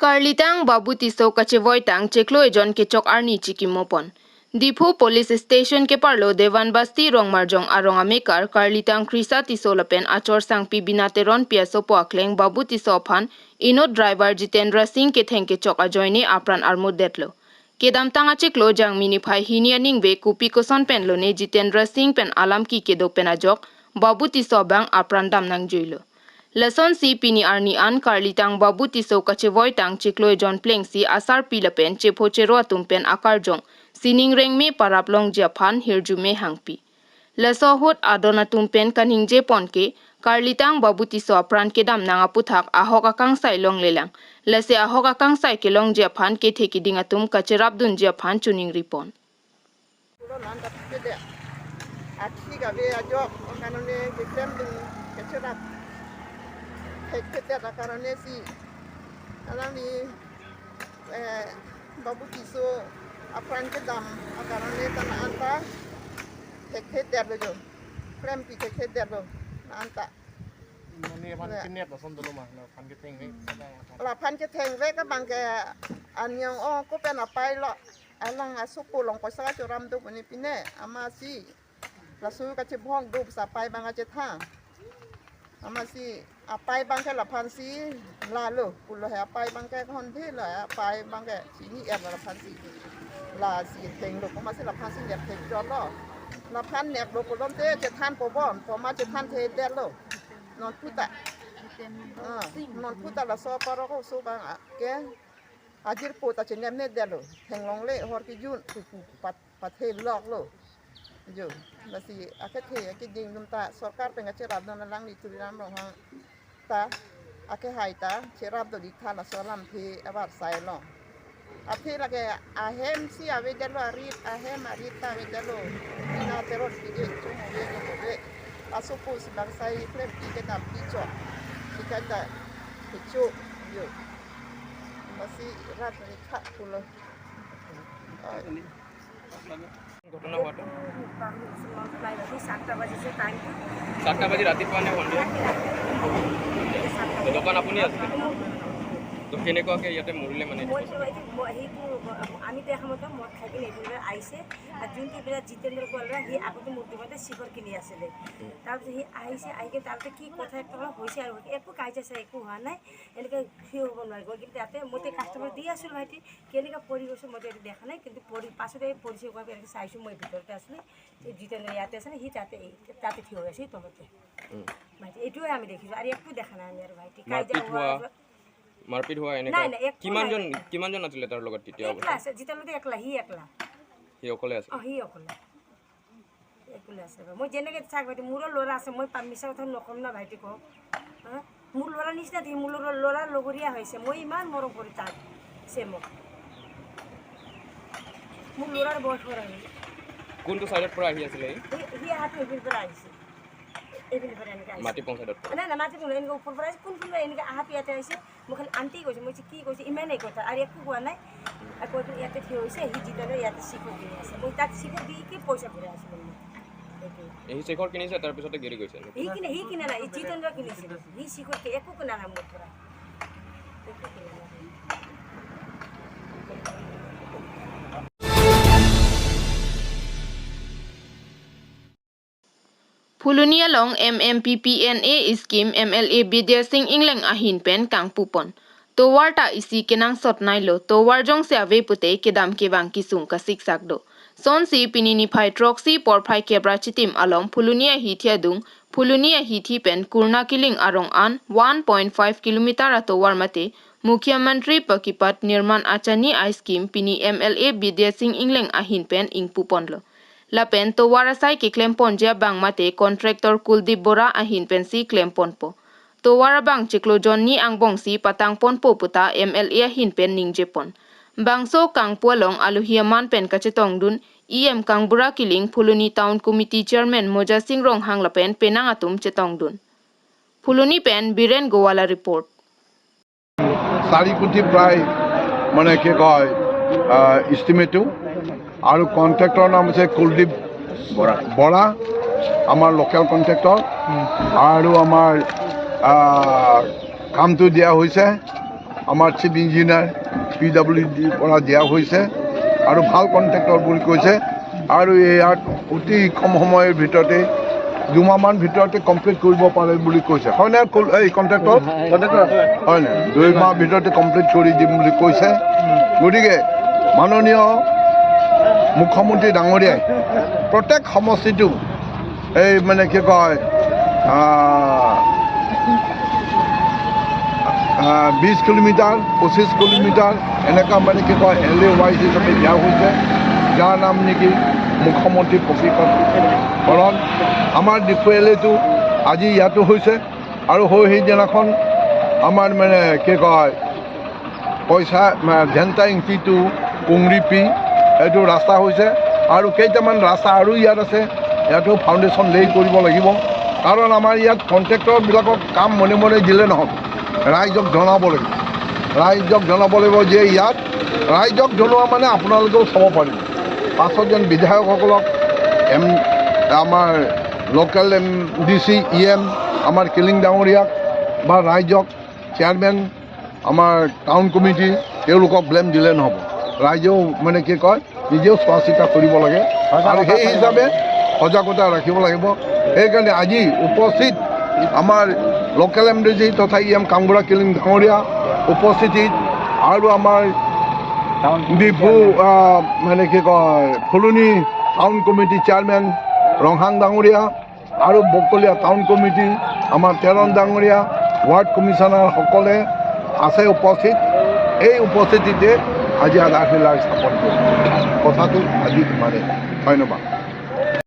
Karlitang Babu Tisso kachevoitang cheklo jon ke chok arni chikimopon. Diphu police station ke parlo Dewan Basti Rongmarjong arong amekar Karlitang Krisa Tisso lapen achor sangpi binateron piaso po akleng Babu Tisso phan ino driver Jitendra Singh ke thengke chok ajoine apran armud detlo. Kedam tanga cheklo jang mini phai hinia ningbe kupi koson pen lone Jitendra Singh pen alam ki kedo penajok Babu Tisso bang apran damnang juilo. Lason si pini arni an Karlitang Babu Tisso kachevoitang cheklo jon pleng si asar pilapen chepho chero atumpen akar jong sining reng me paraplong japan hirjume hangpi. Laso hut adona tumpen kaningje ponke Karlitang Babu Tisso apran kedam nanga puthak ahok akang sai long lelang. Lase ahok akang sai ke long japan ke theki dingatum kacherap dun japan chuning ripon. Babu Tisso apran ke dam akarane tan anta thekhe der jo krem pi thekhe der do anta ne pan ke net son dolo ma la pan ke theng ve la pan ke theng ve ka bang ke anyong o ko pen apai lo alang asuku long poisa ka ram do ni pine ama si la su ka che bhong do sa pai bang a che tha ama si apai bang ke la pan si la lo pulo he apai bang ke hon thi la apai bang ke si ni er la pan si la si theng lo ko ma si la pan si ne theng jo lo la pan ne lo ko lom te che than po bom po ma che than the der lo non puta non puta la so paro ko so bang a ke ajir po ta che nem ne der lo theng long le hor ki jun ku pat pat the lok lo jo la si ake the ake jing num ta sarkar pe nga che rab don lang ni turiram rong hang ta ake hai ta che rab do di tha la so lam the abar sai lo athe la ke ahem si ave de lo arit ahem arit ta ave de lo ina terot ki je chu mo ye ko be aso po si bang sai klem pi ke dam pi cho si ka ta ki chu yo ma si rat ni kha ku lo ঘটনা হোৱাটো 7টা বাজিছে টাইমটো। 7টা বাজি ৰাতিপুৱা নে সন্ধিয়া? দোকান আপুনি আছিলে তো কেনেকুৱাকৈ ইয়াতে মৰিলে মানে? সেইটো আমি দেখা মতে মদ খাই কিনে এইফালে আহিছে আৰু যোনটো এইবিলাক জিতেন্দ্ৰ গোৱালা সি আগতে মোৰ দোকানতে শিখৰ কিনি আছিলে। তাৰপিছত সি আহিছে, আহি কিনে তাৰপিছত কি কথা একটা হৈছে আৰু একো কাজিয়া চাই একো হোৱা নাই, এনেকৈ থিয় হ'ব নোৱাৰে গৈ। কিন্তু তাতে মই কাষ্টমাৰ দি আছিলোঁ ভাইটি, কেনেকৈ পৰি গৈছোঁ মইতো এইটো দেখা নাই, কিন্তু পৰি পাছতে পৰিছে কোৱা এনেকৈ চাইছোঁ। মই ভিতৰতে আছিলোঁ, জিতেন্দ্ৰ ইয়াতে আছিলে, সি তাতে তাতে থিয় হৈ আছে তলতে ভাইটি। এইটোৱে আমি দেখিছোঁ আৰু একো দেখা নাই আমি। আৰু ভাইটি কাজিয়া হোৱা মাৰপিট হোৱা এনেকুৱা কিমানজন কিমানজন আছিলে তাৰ লগত তেতিয়া? একলা আছে জিতেন্দ্ৰ, একলা সি, একলা সি অকলে আছে। অঁ, সি অকলে একলে আছে। মই যেনেকৈ চাক ভাইটি, মোৰো ল'ৰা আছে, মই মিছা কথা নক'ম না ভাইটি, কওক। হা, মোৰ ল'ৰা নিচিনা দেখি মোৰ ল'ৰা লগৰীয়া হৈছে, মই ইমান মৰম কৰোঁ তাক, চেমক মোৰ ল'ৰাৰ বয়সৰ। আৰু কোনটো চাইডৰ পৰা আহি আছিলে সি? অহাটো এইপিনৰ পৰা আহিছে, এইপিনৰ পৰা এনেকৈ আহিছে মাটি পঞ্চায়তৰ পৰা। নাই নাই, মাটি পঞ্চায়ত এনেকৈ ওপৰৰ পৰা আহিছে। কোন কোনোবা এনেকৈ আহাটো ইয়াতে আহিছে। মোক খালি আণ্টি কৈছে, মই কি কৈছে ইমানেই কথা আৰু একো কোৱা নাই। কৈ ইয়াতে থিয় হৈছে সি, জিতেন্দ্ৰ ইয়াতে শিখৰ কিনি আছে। মই তাক শিখৰ দি কি পইচা ঘূৰাই আছিলোঁ মই। সি শিখৰ কিনিছে, তাৰপিছতে গেৰি গৈছে। সি কিনে, সি কিনা নাই, জিতেন্দ্ৰ কিনিছিল। সি শিখৰ একো কিনা নাই মোৰ পৰা, একো কিনা নাই। Phulunia long MMPPNA scheme MLA Bidya Singh Ingleng ahin pen kang pupon. Towar ta isi kenang sot nai lo towar jong se ave pute kedam kewang kisung ka sik sak do. Son si pinini phai truck si por phai kebra chitim along Phulunia hi thia dung Phulunia hi thi pen kurna kiling arong an 1.5 kilometer a towar mate Mukhyamantri Pakipat Nirman Achani I scheme pini MLA Bidya Singh Ingleng ahin pen ing pupon lo. Lapen towara sai ke klempon jia bang mate contractor Kuldeep Bora ahin pen si klempon po. Towara bang chiklo Johnny angbong si patang pon po puta MLA ahin pen ningjepon. Bangso kang pualong aluhiaman pen kachetong dun EM Kangbura kiling Phuluni Town Committee Chairman Moja Singh Rong hang lapen penang atum chetong dun. Phuluni pen Biren Gowala report. 4 কোটি প্ৰায়, মানে কি কয় ইষ্টিমেটো। আৰু কণ্ট্ৰেক্টৰৰ নাম হৈছে কুলদীপ বৰা, বৰা আমাৰ local contractor. আৰু আমাৰ কামটো দিয়া হৈছে। আমাৰ চিফ ইঞ্জিনিয়াৰ পিডাব্লিউ ডিৰ পৰা দিয়া হৈছে আৰু ভাল কণ্ট্ৰেক্টৰ বুলি কৈছে। আৰু ইয়াত অতি কম সময়ৰ ভিতৰতে, 2 মাহমান ভিতৰতে কমপ্লিট কৰিব পাৰে বুলি কৈছে, হয়নে এই কণ্ট্ৰেক্টৰ? হয়নে? 2 মাহ ভিতৰতে কমপ্লিট কৰি দিম বুলি কৈছে। গতিকে মাননীয় মুখ্যমন্ত্ৰী ডাঙৰীয়াই প্ৰত্যেক সমষ্টিটো এই মানে কি কয় 20 কিলোমিটাৰ, 25 কিলোমিটাৰ এনেকুৱা মানে কি কয় এল এ ৱাইজ হিচাপে দিয়া হৈছে, যাৰ নাম নেকি মুখ্যমন্ত্ৰী পকী পথ। আমাৰ ডিফু এল এটো আজি ইয়াতো হৈছে আৰু হৈ সেইদিনাখন আমাৰ মানে কি কয় পইচা জেন্তা ইংতি টু কুংৰিপি এইটো ৰাস্তা হৈছে আৰু কেইটামান ৰাস্তা আৰু ইয়াত আছে, ইয়াতো ফাউণ্ডেশ্যন লে কৰিব লাগিব। কাৰণ আমাৰ ইয়াত কণ্ট্ৰেক্টৰবিলাকক কাম মনে মনে দিলে নহ'ব, ৰাইজক জনাব লাগিব। ৰাইজক জনাব লাগিব যে ইয়াত ৰাইজক জনোৱা মানে আপোনালোকেও চাব পাৰিব। পাছত যেন বিধায়কসকলক, আমাৰ লোকেল এমডিচি, ইএম আমাৰ কিলিং ডাঙৰীয়াক বা ৰাইজক, চেয়াৰমেন, আমাৰ টাউন কমিটি, তেওঁলোকক ব্লেম দিলে নহ'ব। ৰাইজেও মানে কি কয় নিজেও চোৱা চিতা কৰিব লাগে আৰু সেই হিচাপে সজাগতা ৰাখিব লাগিব। সেইকাৰণে আজি উপস্থিত আমাৰ লোকেল এমডিচি তথা ইএম কামবুঢ়া কিলিং ডাঙৰীয়া উপস্থিতিত আৰু আমাৰ ডিফু মানে কি কয় ফুলনি টাউন কমিটি চেয়াৰমেন ৰংহাং ডাঙৰীয়া আৰু বকলীয়া টাউন কমিটি আমাৰ তেৰণ ডাঙৰীয়া, ৱাৰ্ড কমিশ্যনাৰসকলে আছে উপস্থিত। এই উপস্থিতিতে আজি আধাৰশিলা স্থাপন কৰিম। কথাটো আজি ইমানেই, ধন্যবাদ।